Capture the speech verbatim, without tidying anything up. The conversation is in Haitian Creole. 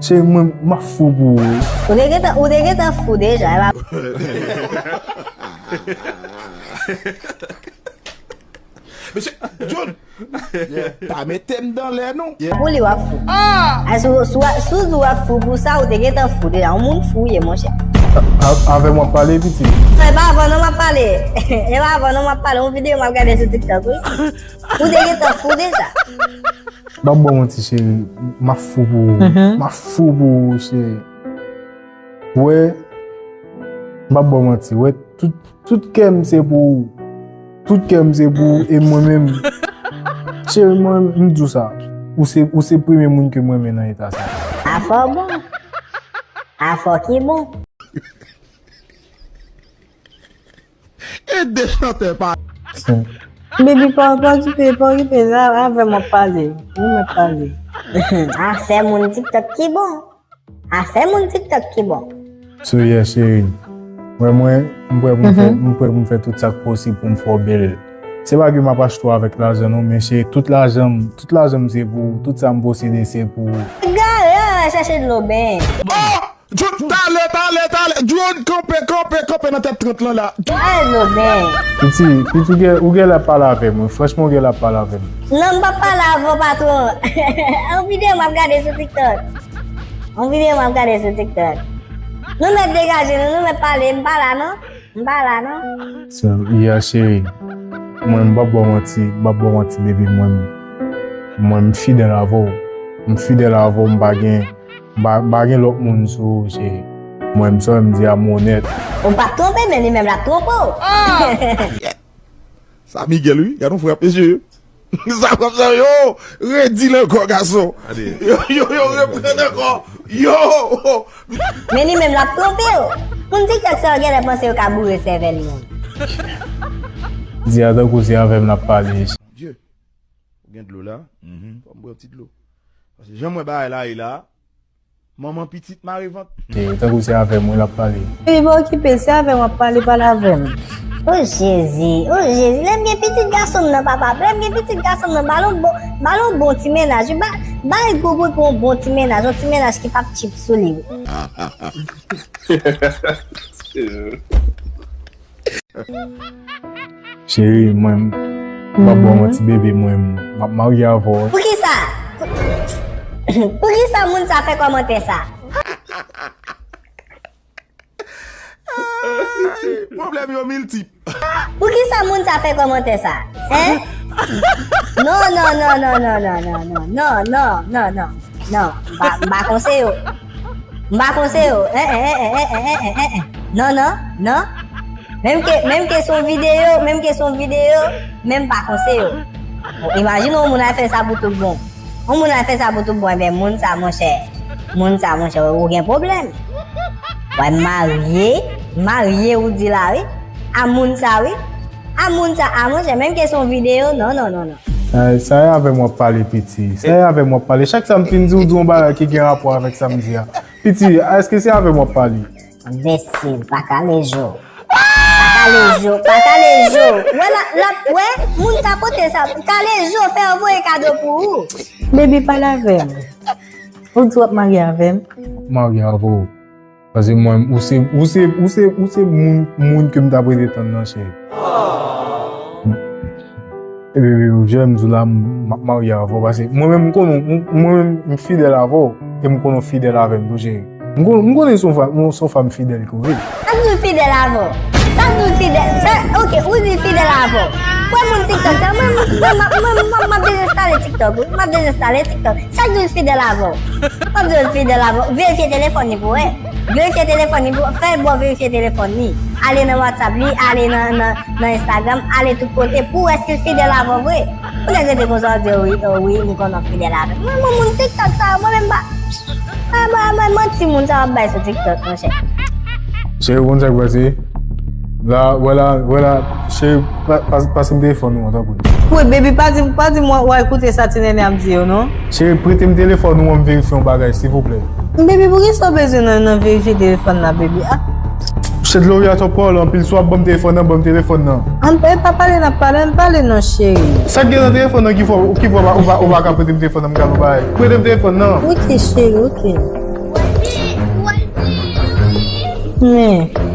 Cheri mwen, m ap fou pou ou. Ou te gentan, ou te gentan fou deja, epa. Mesye, John, pa mete m dan lè non. Pou li w ap fou. A, si w, si w, si w di w ap fou pou sa, ou te gentan fou deja. Yon moun fou w ye, monchè. A, avè m w ap pale, piti. E pa avè w non m ap pale. E pa avè w non m ap pale. Yon videyo m ap gade sou TikTok, wi. Ou te gentan fou deja. M ap ba w manti, cheri. M ap fou pou ou. M ap fou pou ou, cheri. Wè, m ap ba w manti. Wè, tout, tout kè m se pou ou. Tout kè m se pou ou. E mwen menm, cheri, mwen, m di w sa. Ou se, ou se premye moun ke m renmen nan eta sa. Afè w bon. Afè w ki bon. E de chantè pa. Baby, pa, pa okipe, pa okipe, la avè m w ap pale. Ou mèt pale. Afè moun TikTok ki bon. Afè moun TikTok ki bon. So yeah, cheri. Wè mwen, m prè pou m fè, m prè pou m fè tout sa k posib pou m fè w bèl. Se pa ke m ap achte w avèk lajan non, men cheri, tout lajan m, tout lajan m se pou ou, tout sa m posede se pou ou. Gare, chèche dlo ben. Oh! John, talè, talè, talè. John, kanpe, kanpe, kanpe nan tèt trant lan la. Gare dlo ben. Piti, piti, ou gen, ou gen lè ap pale avè mwen. Franchman, ou gen lè ap pale avè m. Non, m p ap pale avè w, patwon. Yon videyo m ap gade sou TikTok. Yon videyo m ap gade sou TikTok. Nou mèt degaje nou, nou mèt pale, m pa la non. M pa la non. So, yeah, cheri. Mwen, m p ap ba w manti, m p ap ba w manti, baby. Mwen, mwen, m fidèl avè w. M fidèl avè w, m pa gen, m pa, m pa gen lòt moun sou ou, cheri. Mwen, m sa m di a, m onèt. Ou p ap twonpe, men li menm l ap twonpe w. Sa Miguel, wi. Gade yon frap, mesye. Sa frap sa, yo, redi l ankò, gason. Yo, yo, yo, reprann ankò. Yo! Men li menm l ap twonpe w. Moun TikTok sa yo genlè panse yo ka boure sèvèl moun. Di a tankou se avè m l ap pale. Dye, ou gen dlo la? Fò m bwè yon ti dlo. Paske jan m wè bagay la ye la, manman pitit mare vant. E tankou se avè mwen l ap pale. Li pa okipe, se avè m w ap pale, pale avè m. O Jezi, o Jezi, lè m gen pitit gason m nan, papa, lè m gen pitit gason m nan, ba l yon bon, ba l yon bon ti mennaj, wi, ba, ba l gwo gwo pou yon bon ti mennaj, yon ti mennaj ki p ap tchip sou li. Cheri, mwen, m p ap ba w manti, bebe, mwen, m ap marye avè w. Poukisa? Poukisa moun sa fè kòmantè sa? Pwoblèm yo miltip. Poukisa moun sa fè kòmantè sa? Hein? Non, non, non, non, non, non, non, non, non, non, non, non, non, non, m pa, m pa konseye w. M pa konseye w. Hein, hein, hein, hein, hein, hein, hein, hein. Non, non, non. Menm ke, menm ke se yon videyo, menm ke se yon videyo, men m pa konseye w. Bon, imajine yon moun al fè sa pou tout bon. Yon moun al fè sa pou tout bon, enben moun sa, monchè. Moun sa, monchè, ou gen pwoblèm. Wè, marye, marye ou di la, wi. A moun sa, wi. A moun sa, a monchè, menm ke se yon videyo, non, non, non, non. Sa, sa e avè m w ap pale, piti. Sa e avè m w ap pale. Chak sa m fin di w, di yon bagay ki gen rapò avèk sa m di a. Piti, èske se avè m w ap pale? Enbesil, pa kale je w. Pa kale je w, pa kale je w. Wè la, la, wè, moun sa pote sa. Kale je w, fè yo voye kado pou ou. Baby, pale avè m. Ou di w ap marye avè m? Marye avè w. Paske mwen, ou se, ou se, ou se, ou se moun, moun ke m t ap rete tann nan, cheri. Epi, epi, jan m di w la, m, m ap marye avè w. Paske mwen menm, m konnen, m, mwen menm, m fidèl avè w. E m konnen w fidèl avè m tou, cheri. M konnen, m konnen se yon fa-, se yon fanm fidèl ke w ye. Sa k di w fidèl avè w? Sa k di w fidèl? Sa, ok, ou di fidèl avè w. Wè moun TikTok sa, mwen, mwen, mwen, mwen, mwen, m ap dezenstale TikTok, wi. M ap dezenstale TikTok. Sa k di w fidèl avè w? M ap di w fidèl avè w. Verifye telefòn li pou wè. Verifye telefòn li pou, fè l ba w verifye telefòn li. Ale nan WhatsApp li, ale nan, nan, nan Instagram, ale tout kote pou w wè si l fidèl avè w vre. Pou nèg rete konsa w di, wi, o wi, m konnen w fidèl avè m. Mwen, mwen, moun TikTok sa yo, mwen menm pa, pa, pa, pa manti moun sa yo ap bay sou TikTok, monchè. Cheri, ou konn sa k pase? La, wè la, wè la, cheri, pa, pa, pase m telefòn ou an, tanpri. Wi, baby, pa di, pa di m w al koute sa ti nene ap di yo, non. Cheri, prete m telefòn ou an, m verifye yon bagay, silvouplè. Baby, poukisa w bezwen nan, nan verifye telefòn la, baby? Ah. Cheri, Gloria, twòp pawòl, anpil swa, ban m telefòn nan, ban m telefòn nan. An, e pa pale n ap pale, ann pale non, cheri. Sa k gen nan telefòn nan ki fè w, ki fè w pa, ou pa, ou pa ka prete m telefòn nan, m ka lou bagay? Prete m telefòn nan. Ok, cheri, ok. Men,